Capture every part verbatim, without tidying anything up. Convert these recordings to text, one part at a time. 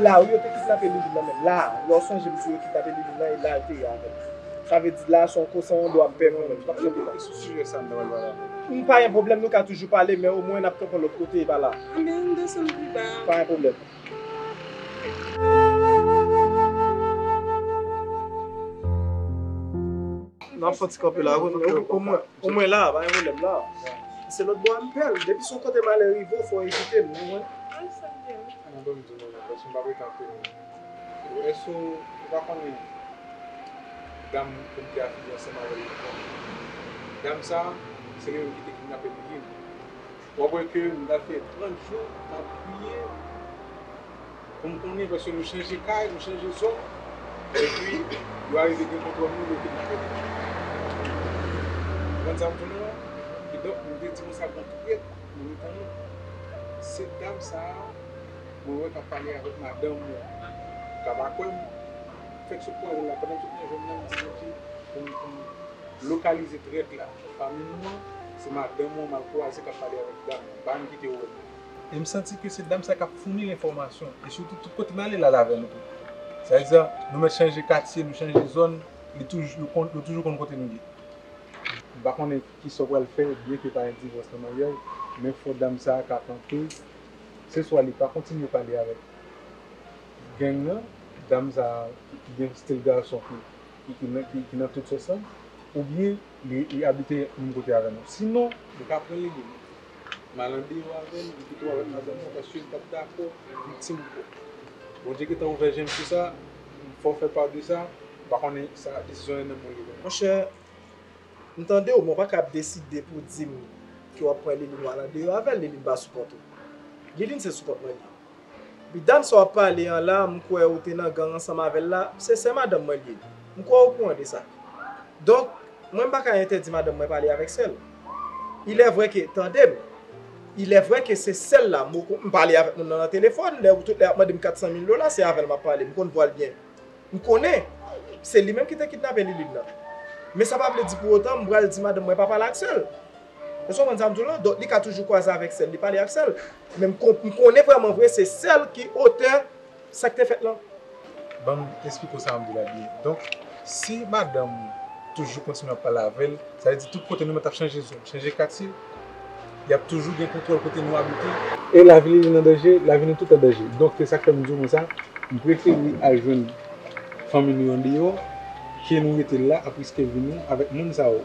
La wi, yo te kidnape Liline nan menm. La, lè w sonje m di w yo kidnape Liline nan, e la yo te ye avè l. Sa vle di la, se yon kosa, yon dwa m pè mwen menm. M p ap kanpe la. E sou sijè sa m ta pral pale avè w. M pa gen pwoblèm, nou ka toujou pale, men omwen n ap kanpe yon lòt kote, e pa la. Anben, ann desann pi ba. Pa gen pwoblèm. N ap fè yon ti kanpe la, wi, men omwen, omwen la, pa gen pwoblèm la. Se lòt bò a m pè l. Depi se yon kote malè rive w, fò w evite l, ou konprann? Ay, sa byen. An, ban m di w, non, non, paske m pa frekante moun. Èske w, ou pa konnen dam pou m te afilye ansanm avè l nan fwa? Dam sa, se li menm ki te kidnape Liline. W ap wè ke m ta fè trant jou m ap priye pou m konnen, paske nou chanje kay, nou chanje zòn, epi yo arive gen kontwòl nou, yo kidnape nou. Ou konprann sa m di w la? Kidonk, m te di konsa, gon twèt nan mitan nou. Se dam sa a, mwen wè k ap pale avèk madanm mwen. Ou ka pa kwè m, fèk sot kwaze l la, pandan tout nan jèn nan, m di Bondye pou m, pou m lokalize trèt la. Pami nou an, se madanm mwen m al kwaze k ap pale avèk dam nan. M pa menm kite yo wè m. E m santi ke se dam sa k ap founi l enfòmasyon. E sitou, tout kote n ale, l al avè nou tou. Sa vle di, nou mèt chanje katye, nou chanje zòn, li toujou, nou konn, nou toujou konn kote nou ye. M pa konnen kisa w pral fè, byenke pa gen divòs nan maryaj, men fò dam sa a ka kanpe. Se swa li pa kontinye pale avèk gang nan, dam sa a ki gen stil gason ki, ki, ki nan, ki, ki nan tout sòs lan, oubyen li, li abite menm kote avè nou. Sinon, yo ka pran Liline. M al andeyò avè l, m kite w avèk madanm mwen, paske m pa t dakò viktim kò. Bondye gentan ouvè je m sou sa, fò w fè pa de sa, m pa konnen sa, desizyon nan men w li. Monchè, m tande w, men w pa ka ap deside pou w di m ke w ap pran Liline w al andeyò avè l, Liline pa sou kont ou. Liline se sou kont mwen li ye. Epi dam sa w ap pale an la, m kwè ou te nan gang ansanm avè l la, se sè madanm mwen li ye. M kwè w okouran de sa. Donk, mwen m pa ka entèdi madanm mwen pale avèk sè l. Il est vrai que, tande m, il est vrai que se sè l la, m poko, m pale avèk moun nan nan telefòn, lè tout lè y ap mande m kat san mil dola, se avè l m ap pale, m konn vwa l byen. M konnen se li menm ki te kidnape Liline nan. Men sa pa vle di pou otan m pral di madanm mwen pa pale ak sè l. Èske w konprann sa m di w la? Donk, li ka toujou kwaze avèk sè l, li pale ak sè l. Men m kon-, m konnen vrèman vre se sè l ki otè sa k te fèt lan. Ban m esplike w sa m di w la byen. Donk, si madanm ou toujou kontinye ap pale avè l, sa vle di tout kote nou mèt ap chanje zòn, chanje katye, y ap toujou gen kontwòl kote nou abite. E lavi Liline an danje, lavi nou tout an danje. Donk, se sa k fè m di w konsa, m prefere al jwenn fanmi nou andeyò, ke nou rete la ap riske vi nou avèk moun sa yo.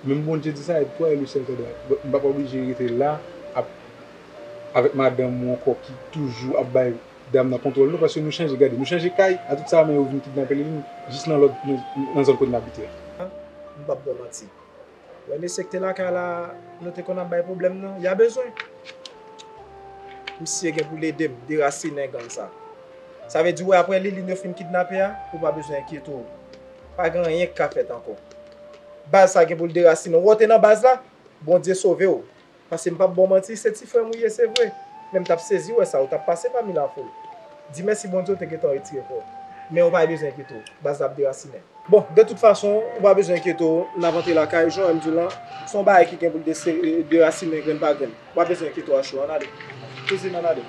Menm Bondye di sa, aide-toi et le Seigneur t'aidera. Donk, m p ap oblije rete la ap, avèk madanm ou ankò ki toujou ap bay dam nan kontwòl nou, paske nou chanje, gade, nou chanje kay, a tout sa, men yo vin kidnape Liline jis nan lòt, nan, nan zòn kote n abite a. M p ap ba w manti. Wè mesye k te lakay la, nou te konn ap bay pwoblèm nan, y a bezwen. Misye gen pou l ede m derasinen gang sa. Sa vle di, wè, apre Liline yo fin kidnape a, ou pa bezwen enkyete w. Pa gen anyen k ka fèt ankò. Baz sa gen pou l derasinen. Wè w te nan baz la, Bondye sove w. Paske m p ap ba w manti, se ti frè m ou ye, se vre. Men m t ap sezi wè sa, ou t ap pase pami lafoul. Di mèsi Bondye, ou te gentan retire kò w. Men ou pa bezwen enkyete w. Baz la ap derasinen. Bon, de tout fason, ou pa bezwen enkyete w, n ap antre lakay, jan w wè m di w lan, se yon bagay ki gen pou l dese-, derasinen grenn pa grenn. Ou pa bezwen enkyete w, Achou, ann ale. Kouzin, ann ale.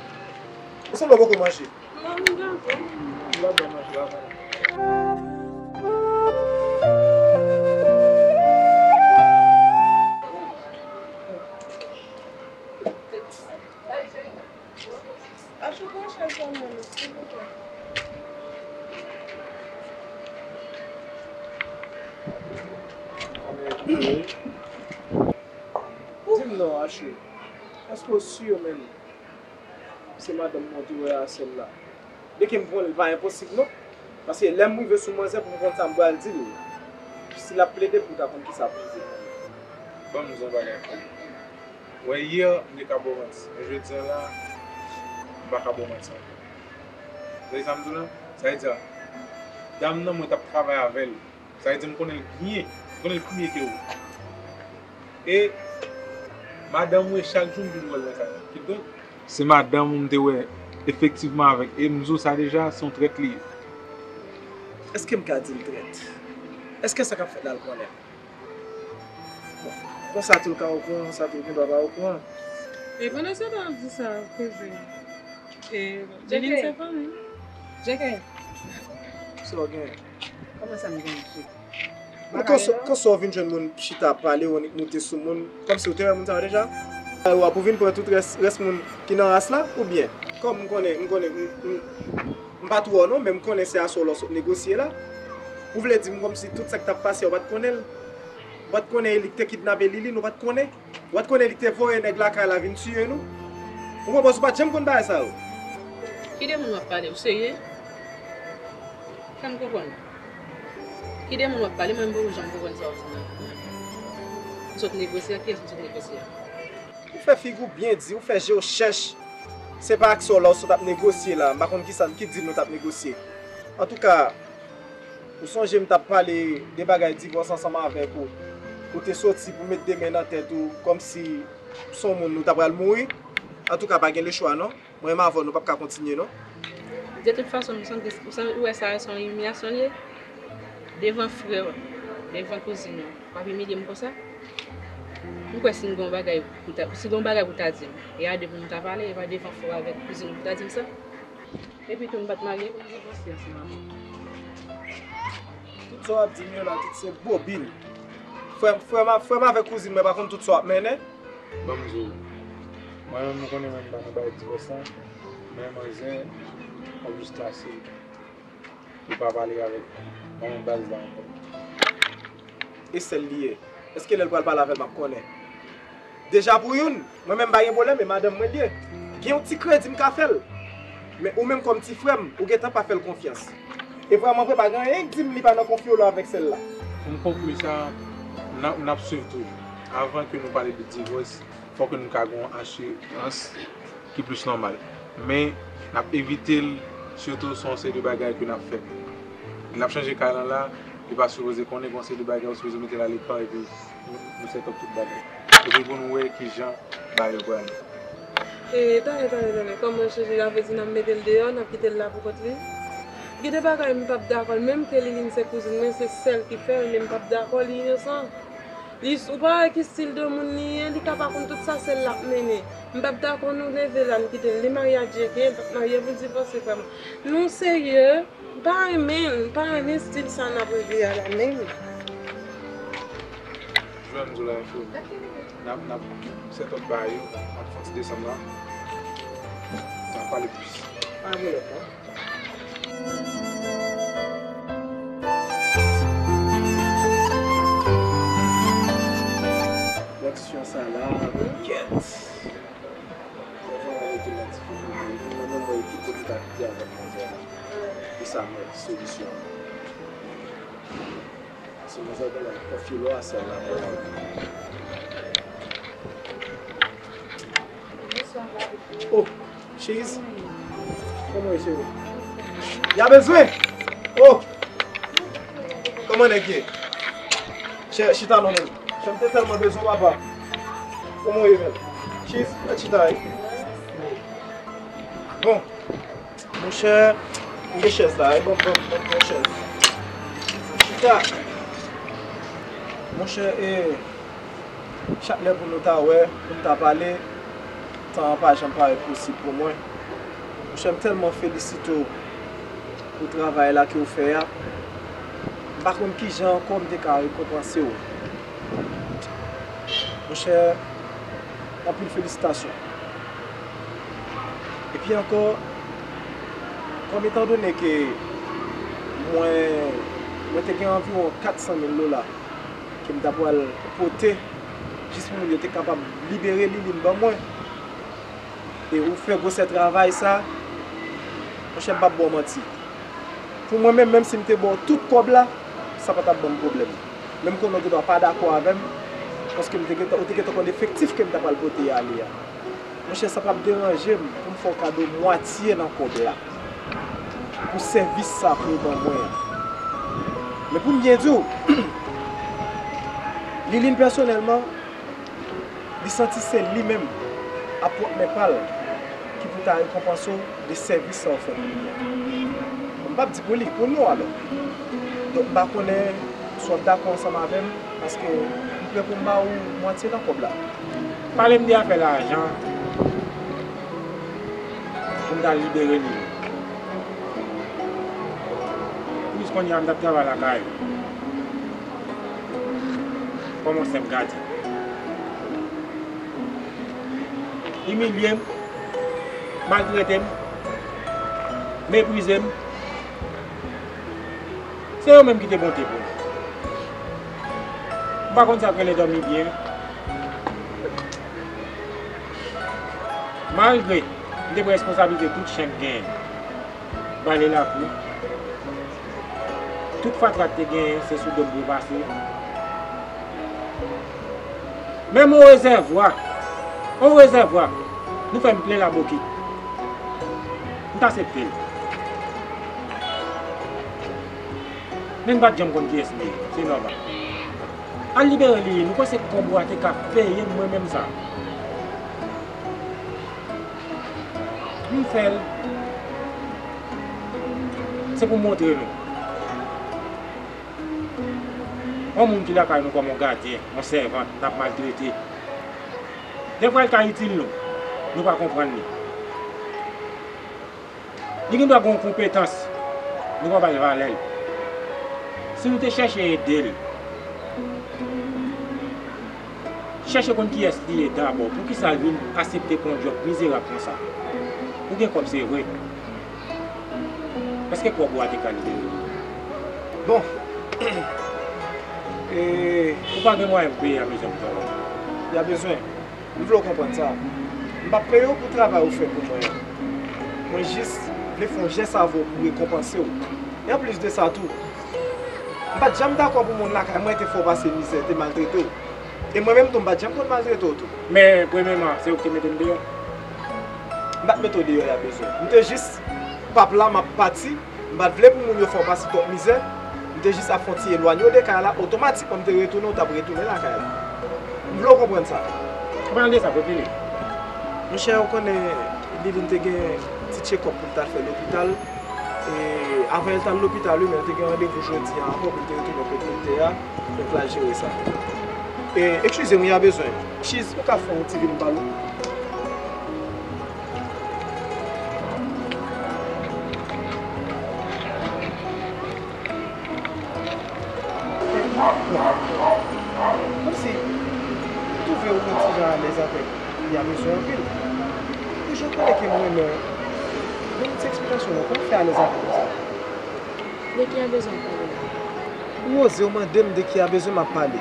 Ou sanble w poko manje. Non, m dakò. M dakò manje la. Achou, pran chèz sa mwen, silvouplè. Di m non, Achou. Èske w si menm se madanm mwen w te wè a sèl la? Dèke m pran l, li pa enposib non. Paske lè m rive sou manzè pou m konn sa m pral di l, si l ap plede pou m ka konn kisa pou m di l. Ban m di w yon bagay, frè m. Wè, yè, m te ka ba w manti, men jodi a la, m pa ka ba w manti ankò. Ou tande sa m di w la? Sa vle di, dam nan, mwen t ap travay avè l. Sa vle di, m konnen l byen, m konnen l pi byen ke ou. E madanm ou, e chak jou m vin wè l nan kay la. Kidonk, se madanm ou m te wè efektivman avèk, e m di w sa deja, se yon trèt li ye. Èske m ka di l trèt? Èske sa k ap fèt la, l konnen? Bon, konsa tou l ka okouran, konsa tou l gen dwa pa okouran. E pandan se tan w ap di sa, kouzin, e, Liline se fanmi m? Jeke, sa w gen? Kòman sa m gen, mesye? Ou konsa w vin jwenn moun chita ap pale, ou annik moute sou moun, kòmsi ou te wè moun sa yo deja? Ou ap ou vin pran tout rès, rès moun ki nan ras la, oubyen? Kòm m konnen, m konnen, m, m, m pa twò non, men m konnen se aswè w la w sot negosye la. Ou vle di m kòmsi tout sa k t ap pase a ou pa t konnen l? Ou pa t konnen e li k te kidnape Liline, ou pa t konnen? Ou pa t konnen li k te voye nèg lakay la vin tiye nou? Ou konprann, ou pa t janm konn bagay sa yo. Ki de moun w ap pale? Ou serye? Fè m konprann. Ki de moun w ap pale? Mwen, m poko janm konprann sa w ap di nan. Ou sot negosye ak kiyès ou sot negosye a? Ou fè figi w byen di, ou fè je w chèch. Se pa ak sa w la w sot ap negosye la. M pa konn kisa, ki dil nou t ap negosye. Antouka, ou sonje m t ap pale de bagay divòs ansanm avèk ou. Ou te soti pou met de men nan tèt ou, kòmsi se yon moun ou ta pral mouri. Antouka, pa gen lechwa non. Mwen menm avè w, nou p ap ka kontinye non. De tout fason, m santi, ou santi, ou wè sa, se yon imilyasyon l ye. Devan frè w, devan kouzin ou, w ap imilye m konsa? M kwè si m gen yon bagay pou ta, si gen yon bagay pou ta di m, e a de pou nou ta pale, e pa devan frè w avèk kouzin ou pou ta di m sa. Epi tou, m pa t marye pou m divòse ansanm avè w. Tout sa w ap di m yo la, tout se bobin. Frè m, frè m, frè m avèk kouzin mwen pa konn tout sa w ap mennen. Ban m di w, mwen menm, m konnen mwen m pa nan bagay divòs lan, men manzè, w ap jis kase. Li pa pale avèk manman baz la ankò. E sèl li ye. Èske lè l pral pale avè l, m ap konnen? Deja pou youn, mwen menm m pa gen pwoblèm, e madanm mwen l ye. Gen yon ti kredi m ka fè l. Men ou menm kòm ti frè m, ou gentan pa fè l konfyans. E vrèman vre, pa gen anyen k di m li pa nan konfyolo avèk sèl la. Pou m konkli sa, n ap, n ap swiv toujou. Avan ke nou pale de divòs, fòk nou ka gen yon asirans ki plis nòmal. Men, n ap evite l, sitou se yon seri de bagay ke n ap fè. N ap chanje kay lan la, li pa sipoze konnen gen yon seri de bagay, ou sipoze mete l aleka, epi nou, nou set up tout bagay. Epi pou nou wè kijan bagay yo prale. E, tande, tande, tande, kòman chanje, sa vle di n ap mete l deyò, n ap kite l la pou kont li? Gen de bagay m p ap dakò l, menm ke Liline se kouzin mwen, se sè l ki fè l, men m p ap dakò, li inosan. Li, ou pa wè ki stil de moun li ye, li ka pa konn tout sa sèl l ap mennen. M p ap dakò nou leve la n kite l. Li marye ak Djeke, l p ap marye pou divòse, frè mwen. Nou serye, m pa renmen, m pa renmen stil sa n ap rele a la menm. Jwè m di w la, frè m. N ap, n ap set up bagay yo, n ap fè yon ti desann la. N ap pale plis. Pa gen lòt, non. Reaksyon sa la, kèt. Mwen fè mwen rete nan difikilte. Mwen menm mwen ki kote ta kite avèk manzè a. E sa mwen solisyon. Se manzè gen lè konfye lò a sèl la. Oh, Cheese. Kòman w ye, cheri? Y a bezwen? Oh! Kòman nèg ye? Chè, chita non, men. Chè, m te tèlman bezwen w, papa. Kòman w ye, men? Cheese, mèt chita, wi. Bon. Monchè, m gen chèz la, wi, ban m, ban m, ban m yon chèz. Chita. Monchè, e, chak lè pou nou ta wè, pou nou ta pale, tan an pa janm parèt posib pou mwen. Monchè, m tèlman felisite w pou travay la ke w fè a. M pa konn kijan ankò m te ka rekonpanse w. Monchè, anpil felisitasyon. Epi ankò, kòm etandone ke mwen, mwen te gen anviwon kat san mil dola ke m ta pral pote jis pou moun yo te kapab libere Liline ban mwen, e ou fè gwosè travay sa, monchè, m p ap ba w manti. Pou mwen menm, menm si m te ba w tout kòb la, sa pa t ap ban m pwoblèm. Men m konnen w gendwa pa dakò avè m, paske m te gentan, ou te gentan konn efektif ke m ta pral pote ale a. Monchè, sa p ap deranje m pou m fè w kado mwatye nan kòb la, pou sèvis sa ke w ban mwen an. Men pou m byen di w, Liline pèsonèlman, li santi se li menm, ak pwòp men pa l, ki pou ta rekonpanse w de sèvis sa w fè pou li a. M p ap di pou li, pou nou alò. Donk, m pa konnen si w ap dakò ansanm avè m, paske m prè pou m ba ou mwatye nan kòb la. Pale m de afè lajan pou m ta libere li. Kounye a m t ap travay lakay ou kòm yon senp gadyen. Imilye m, maltrete m, meprize m. Se yo menm ki te bonte pou m. M pa konn sa k rele dòmi byen. Malgre m te pran responsablite tout chen k genyen, bale lakou, tout fatra k te genyen, se sou do m pou yo pase. Menm yon rezèvwa, yon rezèvwa, nou fè m plen labokit. M t aksepte l. Men m pa t janm konn kiyès li ye, se nòmal. Al libere li, nou kwè se kòb ou a te ka peye m mwen menm sa. M fè l. Se pou m montre nou. Yon moun ki lakay nou kòm yon gadyen, yon sèvant, n ap maltrete. Defwa l ka itil nou, nou pa konprann li. Li gen dwa gen yon konpetans, nou pa ba l valè l. Si nou te chèche ede l, chèche konn kiyès li ye dabò, poukisa l vin aksepte pran yon djòb mizerab konsa? Ou gen kòb, se vre. Èske kòb ou a te ka libere li? Bon. E, ou pa gen mwayen pou peye a bezwen pou travay. Y a bezwen. M vle w konprann sa. M p ap peye w pou travay ou fè pou mwen an. Mwen jis vle fè yon jès avè w pou rekonpanse w. E anplis de sa tou, m pa t janm dakò pou moun lakay mwen te fè w pase mizè, te maltrete w. E mwen menm tou, m pa t janm konn maltrete w tou. Men, premyèman, se ou ki te mete m deyò. M pa t mete w deyò, y a bezwen. M te jis, p ap la, m ap pati. M pa t vle pou moun yo fè w pase twòp mizè. M te jis ap fè yon ti elwanye w de kay la, otomatikman m te retounen, w t ap retounen lakay la. M vle w konprann sa. An palan de sa, kote li? Monchè, ou konnen, Liline te gen ti tchekòp pou l t al fè lopital. E, avan l t al lopital, wi, men l te gen randevou jodi a ankò pou l te retounen kote l te a. Donk, l al jere sa. E, eskize m, wi, y a bezwen. Chiz, ou ka fè yon ti vin m pale w? Kòmsi, m twouve w yon ti jan alèz avèk y a bezwen anpil. Ou jwenn konnen ke m renmen w. Ban m ti eksplikasyon non, kòman w fè alèz avè l konsa? De ki y a bezwen w pale la? Ou oze w mande m de ki y a bezwen m ap pale.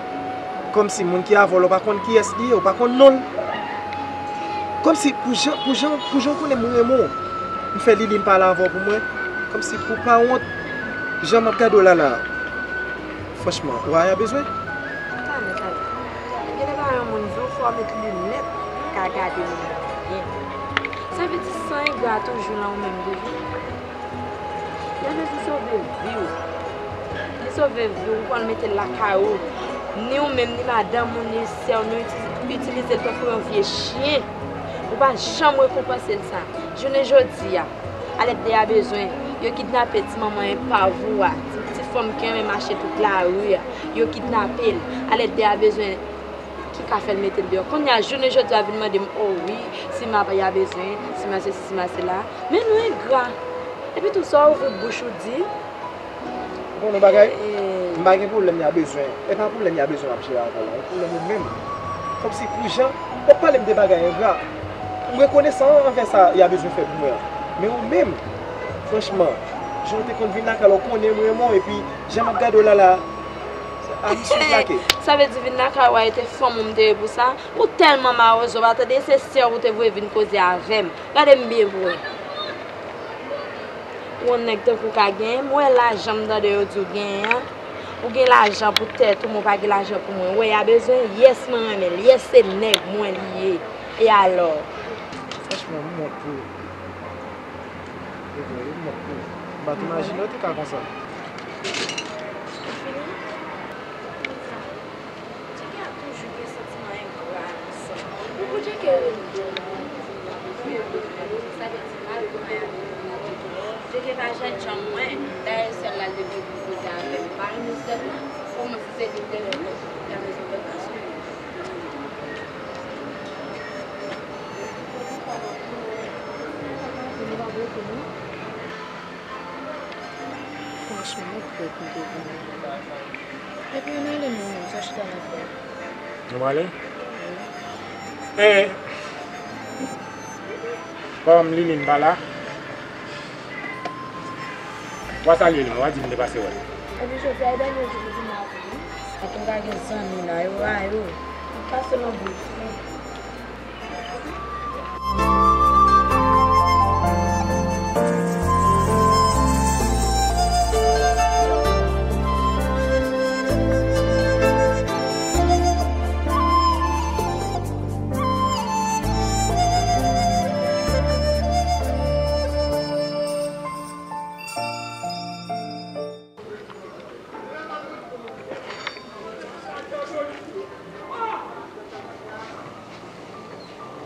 Kòmsi moun ki avè w la, ou pa konn kiyès li ye, ou pa konn non l. Kòmsi pou jan, pou jan, pou jan w konnen m renmen w, m fè Liline pale avè w pou mwen. Kòmsi pou pa wont, jan m ap gade w la la. Franchman, ou a y a bezwen? Talè, talè. Genlè pa yon moun di w fò w met linèt pou ka gade moun nan byen. Sa vle di san engra toujou nan ou menm toujou? Y a bezwen sove vi w. Li sove vi w, ou pral mete l lakay ou. Ni ou menm, ni madanm ou, ni sè w, nou iti-, itilize l tankou yon vye chyen. Ou pa janm rekonpanse l sa. Jounen jodi a, alèt de a bezwen, yo kidnape ti manman epav ou a, ti, ti fanm ki renmen mache tout lari a, yo kidnape l. Alèt de a bezwen, ki ka fè l mete l deyò. Kounye a, jounen jodi a vin mande m, o wi, si m ap y a bezwen, si m a sesi, si m a sela. Men nou engra. Epi tou, sa w ouvri bouch ou di. Ou konnen yon bagay? M pa gen pwoblèm y a bezwen. E pa pwoblèm y a bezwen m ap jere avè w la. E pwoblèm ou menm. Kòmsi pou jan w ap pale m de bagay engra. M rekonesan anvè sa y a bezwen fè pou mwen an. Men ou menm, franchman, jan w te konn vin lakay la, w konnen m renmen w, epi jan m ap gade w la la, a misyon plake. Sa vle di vin lakay ou a, e te fanm ou m te ye pou sa? Ou tèlman mawozo, pa tande, se sè w ou te voye vin koze avè m. Gade m byen pou wè. Ou yon nèg tankou w ka genyen, m wè lajan m tande yo di w genyen an. Ou gen lajan pou tèt ou, men w pa gen lajan pou mwen. Ou wè y a bezwen, yès mwen renmen l, yès se nèg mwen li ye. E alò? Franchman, m wont pou ou. E vre wi, m wont pou ou. M pa t imajine w te ka konsa. Ou fini? Djeke ap toujou gen santiman engra nan san. Ou pou Djeke rele. Sa vle di mal pou mwen avè Djeke. Djeke pa jènjan mwen. Dayè sèl la l te vle vin koze avè m. Pa renmen sèl la. Kòman si se li m te renmen? Gade rezon bèl gason. Franchman, mwen prèt m te vini. Epi ann ale non, non, sa chita la fè. Nou prale? Wi. E, kòm Liline pa la, w a salye li, w a di m te pase wè l. Epi chofè a dènye jou pou vin la pou li. Antouka gen zanmi la, yo rayi w. Pase nan bout.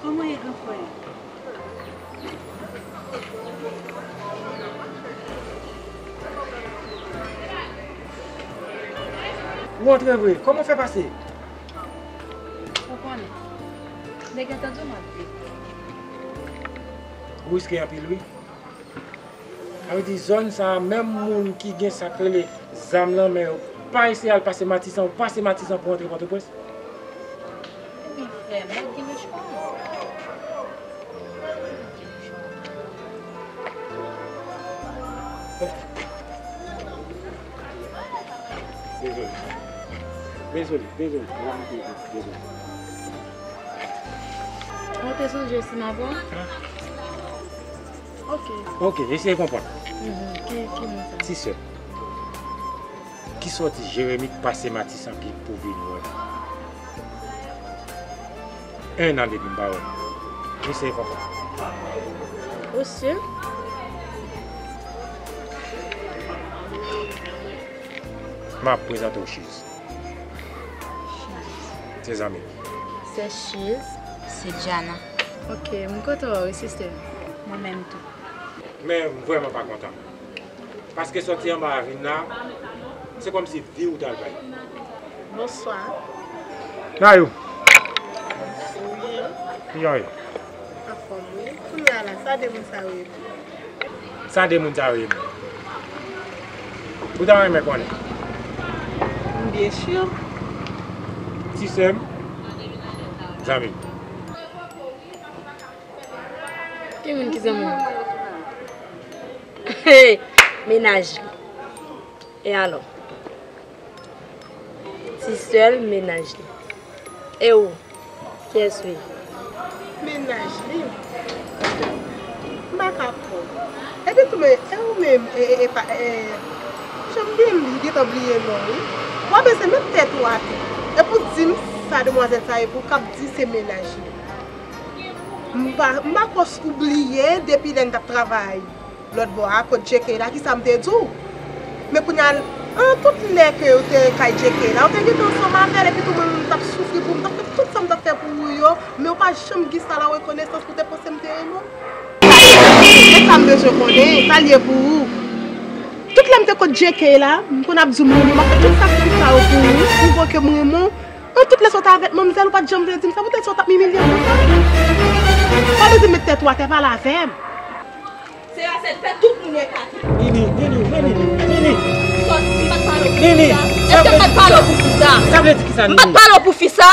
Kòman ye, gran frè? Ou antre vre, kòman w fè pase? Ou konnen, m te gentan di w m ap vin. Ou riske anpil, wi. Sa vle di zòn sa a, menm moun ki gen sa k rele zam nan men yo, pa eseye al pase Matisan, ou pase Matisan pou antre Pòtoprens. Ebyen, frè m, mwen gen lechwa. Dezole. Dezole, dezole. Mwen te sonje si m avè w. Ok. Ok, eseye konprann. Mhm. Ki, ki moun sa? Ti sè. Ki sòti Jeremi k pase Matisan ki pou vin wè. En an depi m pa wè l. Eseye konprann. Ou si? M ap prezante w Chiz. Se zanmi m. Se Chiz, se Jana. Ok, m kontan wè w wi, sister. Mwen menm tou. Men m vrèman pa kontan. Paske sòti anba a vin la, se kòmsi vi w t al bay. Bonswa. Nayou. Wi. Kijan w ye? Anfòm wi. Kounye a la, sa de moun sa yo ye pou? Sa de moun sa yo ye pou? Ou ta renmen konnen? Byen si. Ti sè m, zanmi m. Ki moun ki zanmi w? Hey, mennaj li. E alò? Ti sè l, mennaj li. E ou? Kiyès ou ye? Mennaj li? M pa ka kwè w. Epi tou, men, e ou menm, e, e, e pa, e, jan m byen li, gentan bliye non w, wi. W ap bezwen met tèt ou atè. Epi w di m sa demwazèl sa ye pou w k ap di se mennaj li. M pa, m pa kwè w bliye depi lè n t ap travay lòt bò a, kot J K la, kisa m te di w? Men kounye a, an tout lè ke w te kay J K la, w te gentan ansanm avè l, epi tou mwen menm m t ap soufri pou w, m t ap fè tout sa m t ap fè pou ou yo, men w pa janm gen sa la rekonesans pou w te panse m te renmen w. E sa m bezwen konnen, sa l ye pou ou? Tout lè m te kot J K la, m konn ap di w m renmen w, m ap fè tout sakrifis sa yo pou ou, pou w wè ke m renmen w. An tout lè sa w t avèk manmzèl, ou pa t janm vle di m sa, poutèt sa w t ap imilye m konsa? Pa bezwen met tèt ou atè, pale avè m. Se Rachel fè tout moun ekate. Nini, Nini, Nini, Nini. Sòt, m pa t pale w pou fi sa. Èske m pa t pale w pou fi sa? Sa vle di kisa, Nini? M pa t pale w pou fi sa?